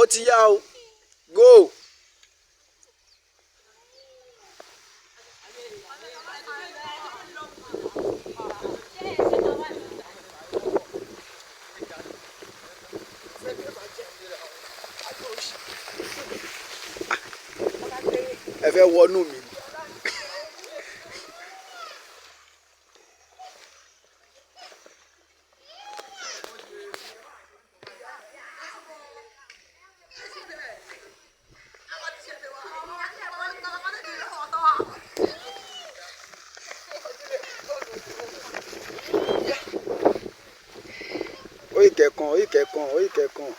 Ó ti yá o, go. Ẹ fẹ́ wọnú mi. Ó ìkẹ̀kan, ó ìkẹ̀kan, ó ìkẹ̀kan.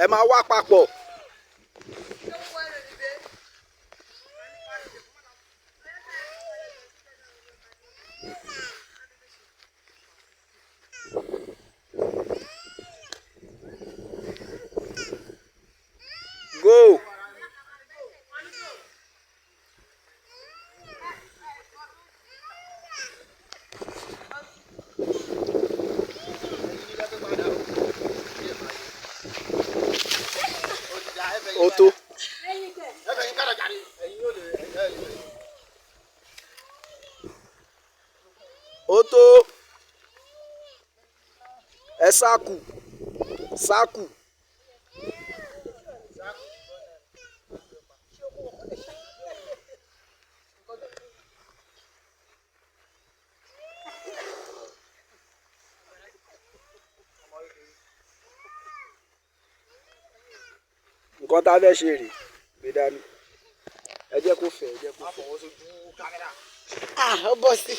Ẹ máa wá papọ̀. Go. Ó tó. Ó tó. Ẹ sáàkù. Sáàkù. Nǹkan tá a fẹ́ ṣe rèé, gbé dání. Ẹ jẹ́ kó fẹ̀, ẹ jẹ́ kó fẹ̀. Ah, ó bọ́ sí.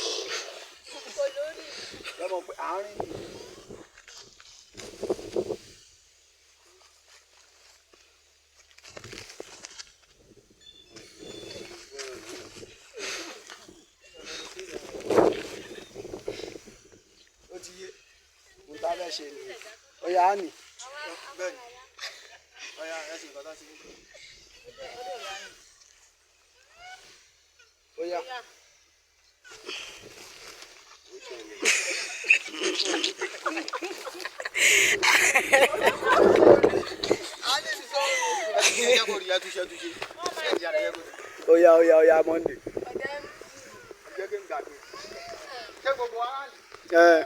Ẹ mọ̀ pé àárín ni. Ó ti yé. Nǹkan tá a fẹ́ ṣe nìyẹn. Ó yá á nì. Ó yá. Ó yá, ó yá, ó yá, Monday. Ẹ.